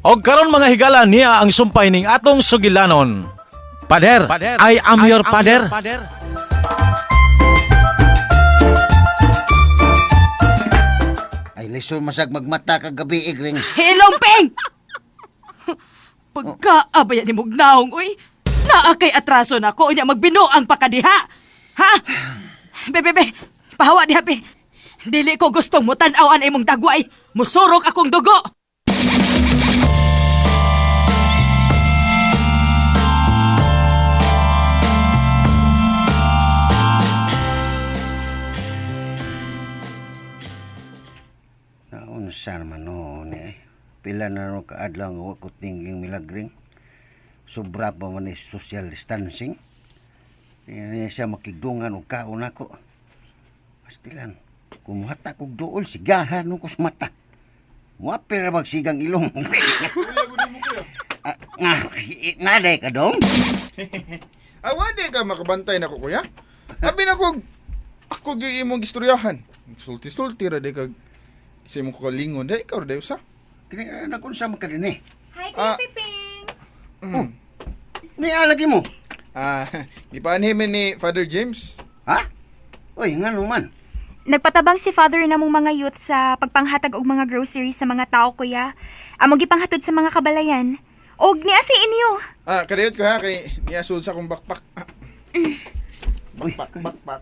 Og karon mga higala niya ang sumpay ning atong sugilanon. Pader, I am your pader. Ay, lisod masag magmata kagabi, Igring. Hilumping! Pagkaabaya ni Mugnaong, uy. Naa kay atraso na ko, unya magbinuang pa ka diha. Ha? Be, be, be. Pahawa diha, be. Dili ko gustong mutan-aw an imong dagway. Musurok akong dugo. Naunsa naman noon eh. Pila na ro kaadlaw nga wa ko tingging milagring. Sobra pa man ni social distancing. Di siya makigdungan og kaon ako. Pastilan, kumuhata kog duol, sigahan no ko sa mata. Muapir ra magsigang ilong. Ah, nga, naday ka dong? Awa di ka makabantay nako kuya. Abi na kog ako gyud imong gistoryahan. Sulti-sulti ra di kag sa imong kagalingon di ikaw ra di usa. Kini na kung sa makadini. Hi, Kuya Ah. Piping! Ni alagi mo. Ah, gipaanhi mi ni Father James. Ha? Uy, ngano man? Nagpatabang si Father namong mga youth sa pagpanghatag og mga groceries sa mga tao, Kuya. Among gipanghatod sa mga kabalayan. Og niya si inyo. Ah, kadayot ko ha kay niasud sa akong backpack. Ah, Uy, Backpack, backpack.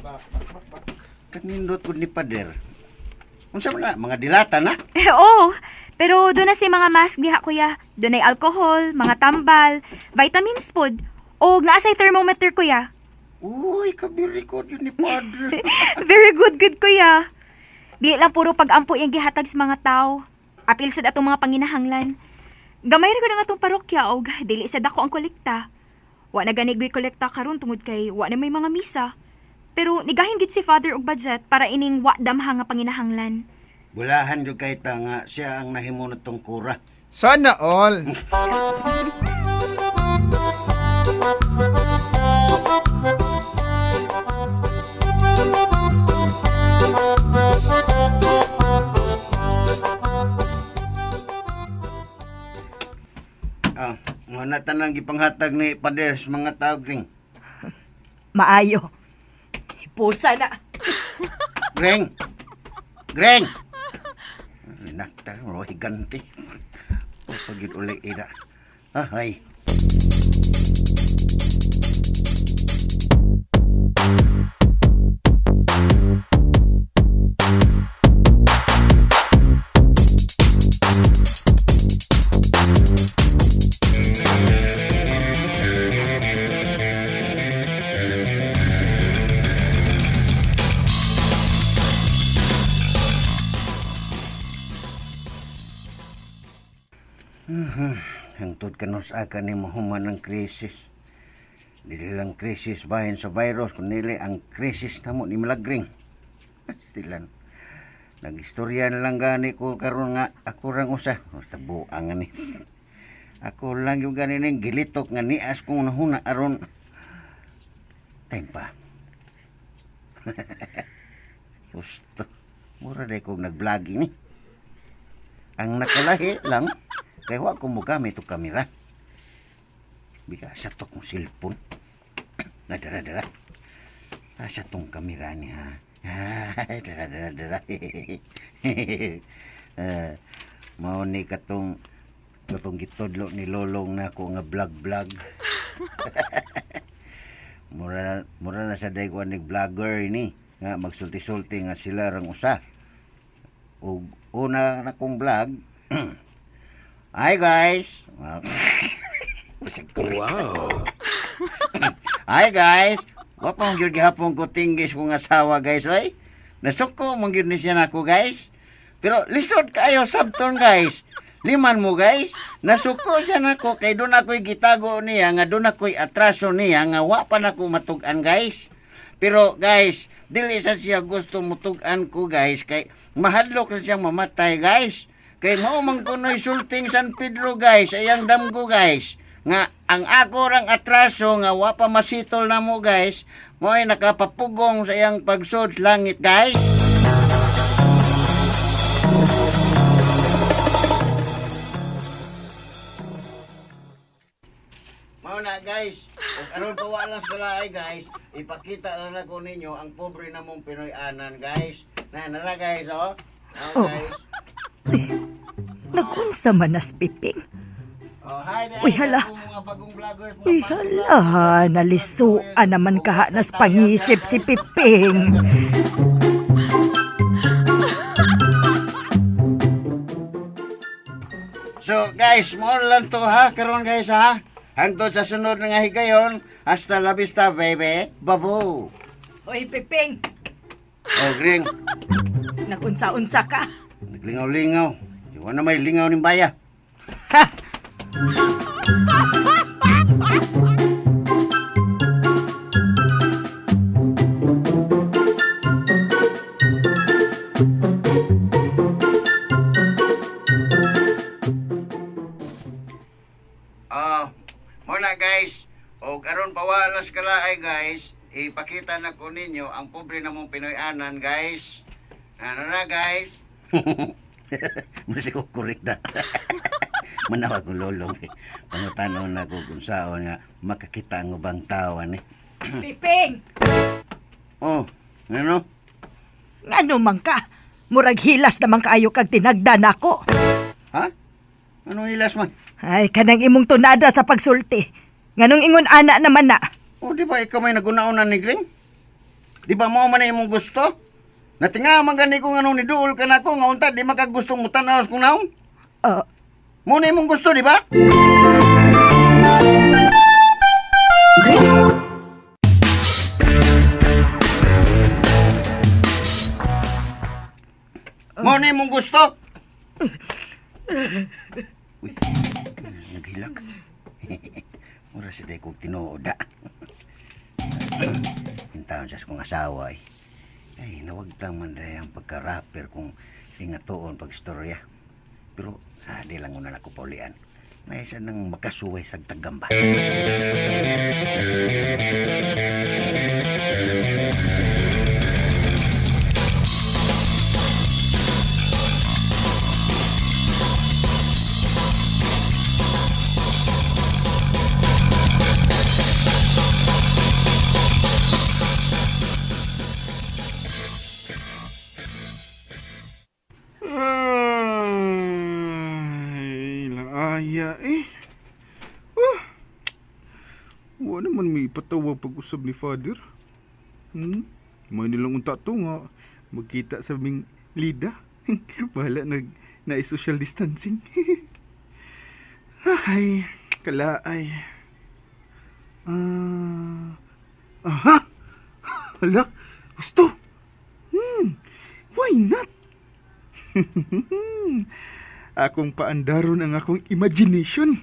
Backpack, backpack. kanindot ko ni Pader. Unsa man na, mga dilata na? Oo. Pero doon na si mga mask diha, Kuya. Doon ay alcohol, mga tambal, vitamins pod. Og naa say thermometer, Kuya. Uy, kabiri ko yun ni Padre. Very good, good, Kuya. Di lang puro pag-ampo yung gihatag sa mga tao. Apil sad atong mga panginahanglan. Gamay ra gud ang atong parokya og dili sad ako ang kolekta. Wa na gani goy kolekta karon tungod kay wa na may mga misa. Pero nigahin gid si Father og budget para ining wa damha nga panginahanglan. Bulahan jud kay ta nga siya ang nahimo na tong kura. Sana all. Ah, mo na tanang gipanghatag ni Pader sa mga tao ring. Maayo. Pusa na. Greng. Greng. Naktar mo higanti. Pagid uli ida. Ah, ay. Hangtod kanos aka ni mahuman ang krisis. Dili lang krisis bahin sa virus, kundi ang krisis namo ni Milagring. Stilan. Nagistorya na lang gani ko karon nga ako rang usa. Basta buang ni. Ako lang yung gani ning gilitok nga nias kong nahuna aron time pa. Gusto. Mura day kong nag-vlogging ni. Ang nakalahi lang, kay wa ko mogamit og kamera. Bika sa to kong cellphone. Nadara dara. Asa tong kamera niya. Ay, dara dara dara. Eh, mao ni katong katong gitudlo ni Lolong na ako nga vlog vlog. Mura mura na sa day ko ni vlogger ini nga magsulti-sulti nga sila rang usa. Ug una na kong vlog. Hi guys. Wow. Hi guys. Wa pa man gyud gihapon ko tinggis kong asawa guys oy. Nasuko man gyud ni siya nako guys. Pero lisod kaayo sabton guys. Liman mo guys, nasuko siya nako kay doon ako'y gitago niya nga doon ako'y atraso niya nga wa pa nako matug-an guys. Pero guys, dili sa siya gusto mutug-an ko guys kay mahadlok na siyang mamatay guys. Kay mao man kuno'y sulting San Pedro guys, ayang damgo guys. Nga ang ako rang atraso nga wa pa masitol na mo guys, mo ay nakapapugong sa iyang pagsod sa langit guys. Mao na guys, ug aron pa wala sa kalaay guys, ipakita na nako ninyo ang pobre namong Pinoy anan guys. Na nara guys oh. Oh, Oh. guys. Uy, nagunsa man nas Piping. Oh, hi guys. Uy, hala. Ako, mga bagong vloggers, mga Uy, bagong hala, vloggers. nalisuan naman kahanas pangisip si Piping. So guys, mo lang to ha karon guys ha. Hangtod sa sunod nga higayon, hasta la vista baby. Babu. Uy, Piping, Oh, Gring, nagunsa-unsa ka. naglingaw-lingaw. Iwan na may lingaw ning baya. Ha? Ah, muna guys. O karon pawalas kalaay guys, ipakita na ko ninyo ang pobre namong Pinoy anan guys. Ano na guys? Masi ko correct na. Manawag ko lolong. Eh. Pangutanon na ko kung saan nga makakita ang ubang tao eh. Piping, Oh, ano? ngano man ka? Murag hilas naman kaayo kag tinagda nako. Ha? Anong hilas man? Ay, kanang imong tunada sa pagsulti. Nganong ingon ana naman na. O, di ba ikaw may nagunaon ni Gring? Di ba mo man na imong gusto? Natinga man gani ko nga nung niduol ka na ako, nga unta, di makagustong mo tanaw kung naong. Mo na imong gusto, di ba? Mo na imong gusto. Uy, naghilak. Mura sa day kong tinuoda. Hintaon siya sa kong asawa eh. Ay, nawagtang man rin ang pagka-rapper kung tingatuon pag-istorya. Pero, di lang una na ko paulian. May isa nang makasuway sa tagamba. Ay, laaya eh. Ah, wa naman may patawag pag-usab ni Father. Hmm? May nilang unta to nga. Magkita sa ming Lida. Bahala nag na social distancing. Ay, kalaay. Ah, aha! Hala, gusto. Why not? Akong paandaron ang akong imagination.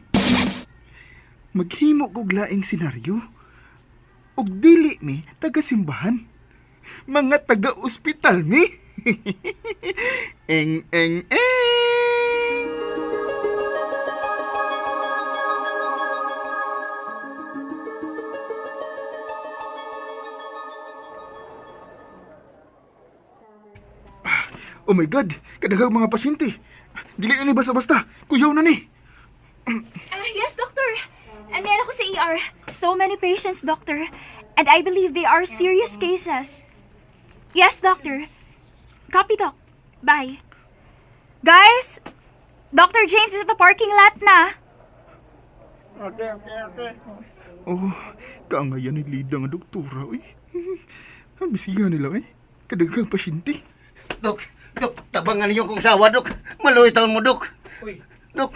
Maghimo kog laing senaryo. Og dili mi taga simbahan. Mga taga-ospital mi. Eng eng eng. Oh my God, kadaghang mga pasyente. Dili na ni basta-basta. Kuyaw na ni. Yes, doctor. Andiyan ako sa ER. So many patients, doctor. And I believe they are serious cases. Yes, doctor. Copy, doc. Bye. Guys, Dr. James is at the parking lot na. Okay. Oh, kaangayan ni Lida nga doktora, uy. Ang bisiya nila, eh. Kadaghang pasyente. Dok, dok, tabangan ninyo kong sawa, dok. Maluwi taon mo, dok. Uy. Dok,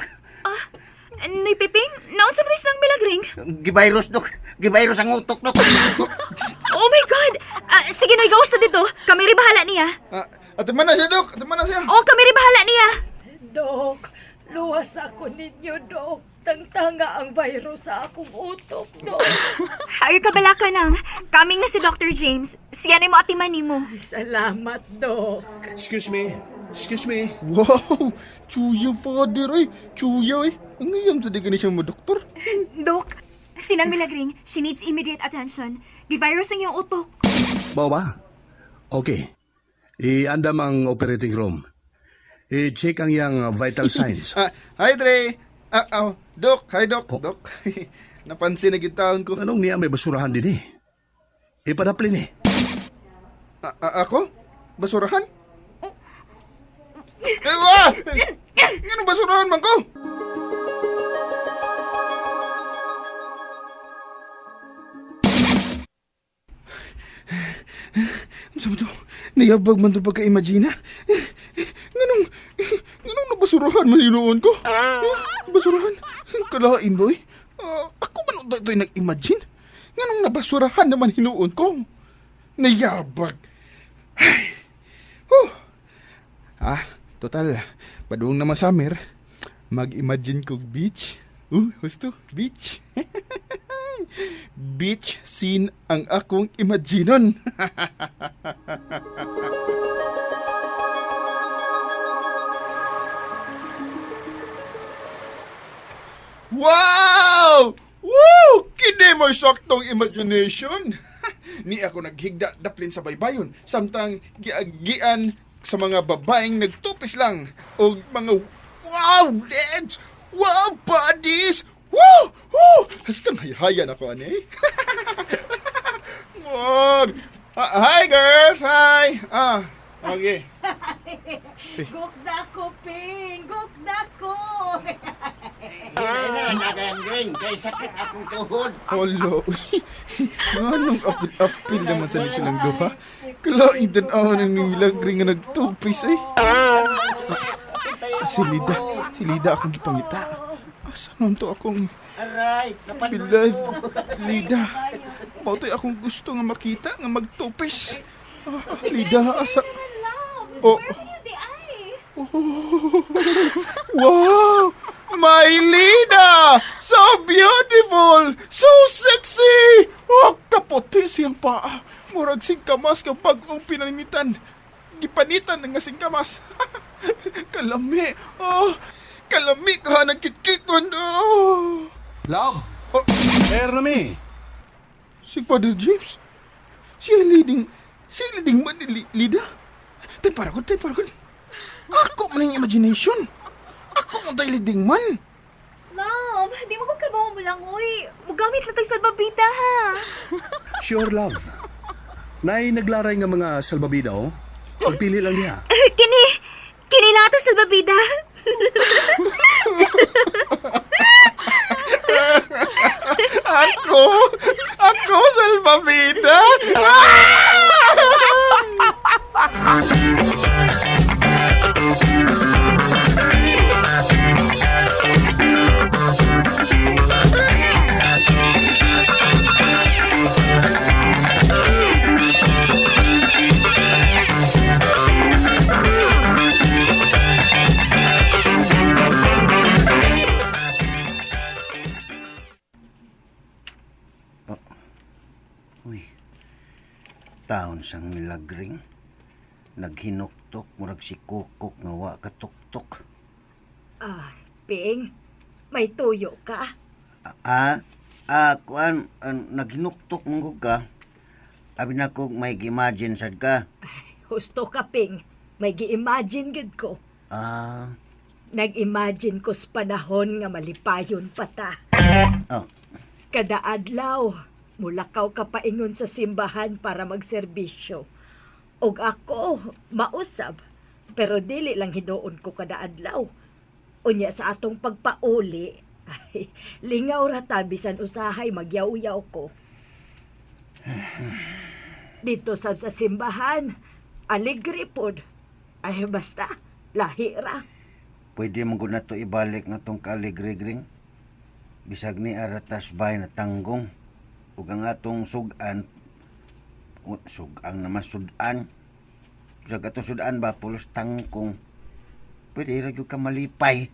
Nay Piping, naon sa bilis ng milagring? givirus, dok. Givirus ang utok, dok. Oh my God! Ah, sige, Noy, gawas na dito. Kami rin bahala niya. Ah, ate man na siya, dok. Ate man na siya. Oo, kami rin bahala niya. Dok, luwas ako ninyo, Dok. Tangtanga ang virus sa akong utok, Dok. Ay, kabala ka nang. Kaming na si Dr. James. Siya na mo atiman nimo. Salamat, Dok. Excuse me. Excuse me. Wow! Chuya, father, eh. Chuya, eh. Ang iyam sa di ka ni siya mo, doktor. Dok, sinang milagring, she needs immediate attention. Givirus ang iyong utok. Mao ba? Okay. I-andam ang operating room. I-check ang iyang vital signs. Ah, hi, Dre. Ah, oh, Dok. Hi, Dok. Oh. Dok. Napansin na gyud taon ko. Anong niya may basurahan din eh? Ipadapli ni. Ako? Basurahan? Eh, ah! Ano basurahan man ko? Ano sa to? Niyabag man to pagka-imagine, ha? Nganong, nganong nabasurahan man yun ko? Basurahan? Kalain, boy. Ako man unta ito'y nag-imagine. Nganong nabasurahan naman hinuon ko? Niyabag. Ay. Huh. Ah, total. Padung naman summer. Mag-imagine kog beach. Gusto, beach. Beach scene ang akong imaginon. Wow! Woo! Kini mo'y saktong imagination. Ni ako naghigda daplin sa baybayon samtang giagian sa mga babaeng nagtupis lang og mga wow legs, wow bodies, woo! Woo! Haskang hayhayan ako ani. Mon. Ah, hi girls, hi. Ah, okay. Gukda ko, Ping! Gukda ko! Hinay na, nagayang green. Kay sakit akong tuhod. Olo. Nganong apil-apil naman sa ni silang duha? Kalain tan-aw ng milagre nga nagtupis eh. Si Lida. Si Lida akong gipangita. Asa man to akong Aray, napandoy bilad? ko. Lida. Mao to'y akong gusto nga makita nga magtupis. Ah, Lida, asa... Love, Oh. where are you di ay? Wow! My Lida! So beautiful! So sexy! Oh, kaputi siyang paa. Murag singkamas nga bag-ong pinanitan. Gipanitan nga singkamas. Kalami. Oh, kalami ka nagkitkiton. Oh. Love! Oh, Air na mi. si Father James. Siya leading, siya leading man ni Lida. Tay para ko, tay para ko. Ako man ang imagination. Ako ang tay leading man. Love, di mo ko kabaw mo lang, uy. Mugamit lang tayo salbabida, ha? Sure, love. Nay naglaray nga mga salbabida, oh. Pagpili lang niya. Kini, kini lang ato salbabida. Ako! Ako, salbabida! Uy, taon sang milagring. Naghinuktok, murag si Kukok nga wa katuktok. Ah, Ping, may tuyo ka. Ah, kuan, naghinuktok mong ka. Abi na kog may imagine sad ka. Husto ka, Ping. May gi-imagine gid ko. Ah, Nag-imagine ko sa panahon nga malipayon pa ta. oh, Kada adlaw, mulakaw ka paingon sa simbahan para magserbisyo. Og ako, mausab. Pero dili lang hinuon ko kada adlaw. Unya sa atong pagpauli, ay, lingaw ra ta bisan usahay magyaw-yaw ko. Dito sab sa simbahan, alegre pod. Ay basta, lahi ra. Pwede mo gud na to ibalik nga tong kaligre-gring. Bisag ni aratas bay na tanggong. Ug ang atong sugan, sugang naman sudan. Bisag atong sudan ba pulos tangkong. Pwede ra gyud ka malipay.